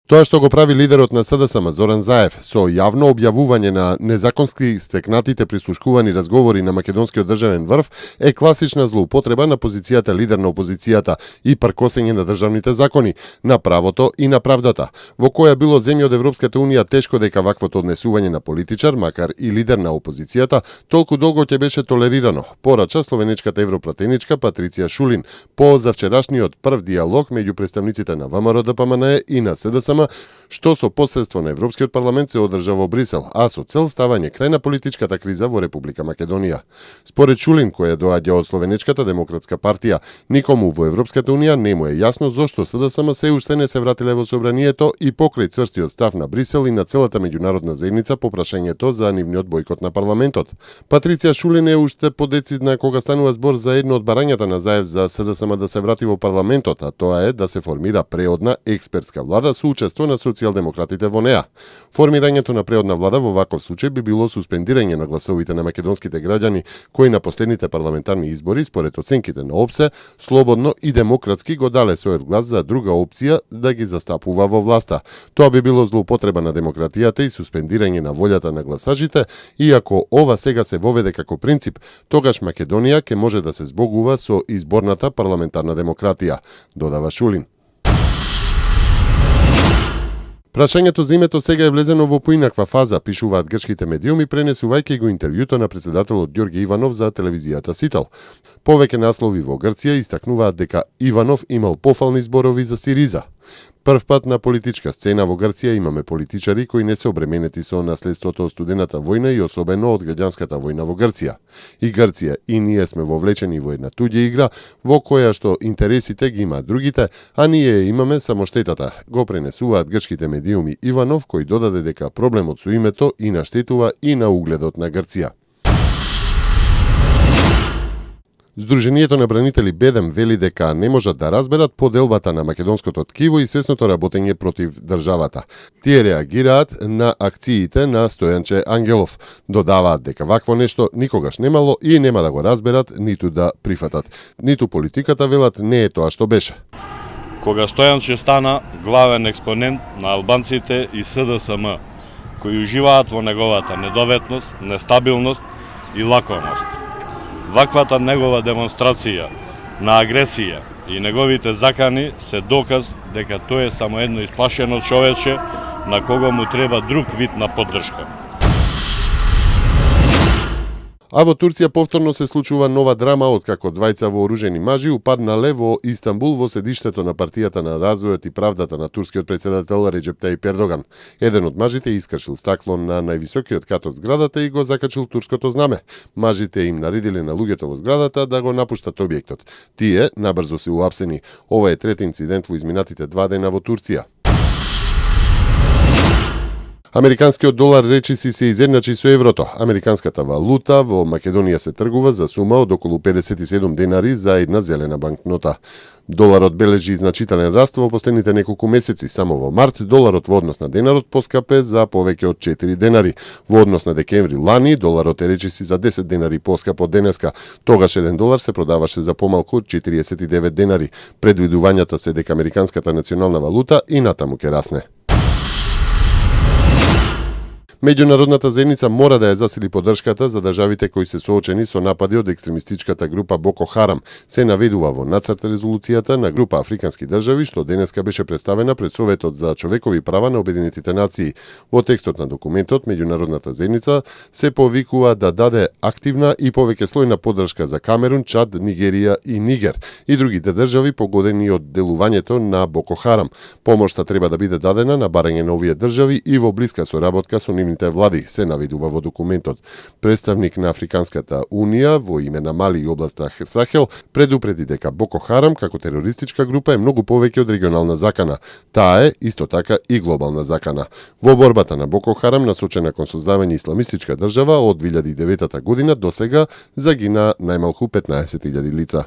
Тоа што го прави лидерот на СДСМ Зоран Заев со јавно објавување на незаконски стекнатите прислушкувани разговори на македонскиот државен врв е класична злоупотреба на позицијата лидер на опозицијата и паркосење на државните закони, на правото и на правдата, во која било земја од Европската унија тешко дека ваквото однесување на политичар, макар и лидер на опозицијата, толку долго ќе беше толерирано, порача словенечката европратеничка Патриција Шулин по завчерашниот прв диалог меѓу представниците на ВМРО ДПМН и на СДСМ, што со посредство на Европскиот парламент се одржа во Брисел, а со цел ставање крај на политичката криза во Република Македонија. Според Шулин, која доаѓа од Словенечката демократска партија, никому во Европската унија не му е јасно зошто СДСМ се уште не се вратиле во собранието и покрај цврстиот став на Брисел и на целата меѓународна заедница по прашањето за нивниот бојкот на парламентот. Патриција Шулин е уште подецидна кога станува збор за едно од барањата на Заев за СДСМ да се врати во парламентот, а тоа е да се формира преодна експертска влада со учество на социјалдемократите во неа. Формирањето на преодна влада во ваков случај би било суспендирање на гласовите на македонските граѓани кои на последните парламентарни избори според оценките на ОПСЕ слободно и демократски го дале својот глас за друга опција да ги застапува во власта. Тоа би било злоупотреба на демократијата и суспендирање на волјата на гласачите, и ако ова сега се воведе како принцип, тогаш Македонија ќе може да се збогува со изборната парламентарна демократија, додава Шулин. Прашањето за името сега е влезено во поинаква фаза, пишуваат грчките медиуми, пренесувајќи го интервјуто на председателот Ѓорѓе Иванов за телевизијата Сител. Повеќе наслови во Грција истакнуваат дека Иванов имал пофални зборови за Сириза. Прв пат на политичка сцена во Грција имаме политичари кои не се обременети со наследството од студената војна и особено од граѓанската војна во Грција. И Грција и ние сме вовлечени во една туѓа игра во која што интересите ги имаат другите, а ние имаме само штетата, го пренесуваат грчките медиуми Иванов, кој додаде дека проблемот со името и наштетува и на угледот на Грција. Сдруженијето на бранители Бедем вели дека не можат да разберат поделбата на македонското ткиво и свесното работење против државата. Тие реагираат на акциите на Стојанче Ангелов. Додаваат дека вакво нешто никогаш немало и нема да го разберат ниту да прифатат. Ниту политиката, велат, не е тоа што беше. Кога Стојанче стана главен експонент на албанците и СДСМ, кои уживаат во неговата недоветност, нестабилност и лакомост. Ваквата негова демонстрација на агресија и неговите закани се доказ дека тој е само едно исплашено човече на кого му треба друг вид на поддршка. А во Турција повторно се случува нова драма откако двајца вооружени мажи упаднале во Истанбул во седиштето на партијата на развојот и правдата на турскиот претседател Реджеп Тајип Ердоган. Еден од мажите искршил стакло на највисокиот кат од зградата и го закачил турското знаме. Мажите им наредиле на луѓето во зградата да го напуштат објектот. Тие набрзо се уапсени. Ова е трети инцидент во изминатите 2 дена во Турција. Американскиот долар речиси се изедначи со еврото. Американската валута во Македонија се тргува за сума од околу 57 денари за една зелена банкнота. Доларот бележи значителен раст во последните неколку месеци. Само во март доларот во однос на денарот поскапе за повеќе од 4 денари. Во однос на декември лани доларот е речиси за 10 денари поскап од денеска. Тогаш 1 долар се продаваше за помалку од 49 денари. Предвидувањата се дека американската национална валута и натаму ќе расне. Меѓународната заедница мора да ја засили поддршката за државите кои се соочени со напади од екстремистичката група Боко Харам, се наведува во нацрт резолуцијата на група африкански држави што денеска беше представена пред Советот за човекови права на Обединетите нации. Во текстот на документот меѓународната заедница се повикува да даде активна и повеќе слојна поддршка за Камерун, Чад, Нигерија и Нигер и другите држави погодени од делувањето на Боко Харам. Помошта треба да биде дадена на барање на овие држави и во блиска соработка со влади, се наведува во документот. Представник на Африканската унија во име на Мали и областа Сахел предупреди дека Боко Харам како терористичка група е многу повеќе од регионална закана. Таа е исто така и глобална закана. Во борбата на Боко Харам насочена кон создавање исламистичка држава од 2009 година до сега загина најмалку 15.000 лица.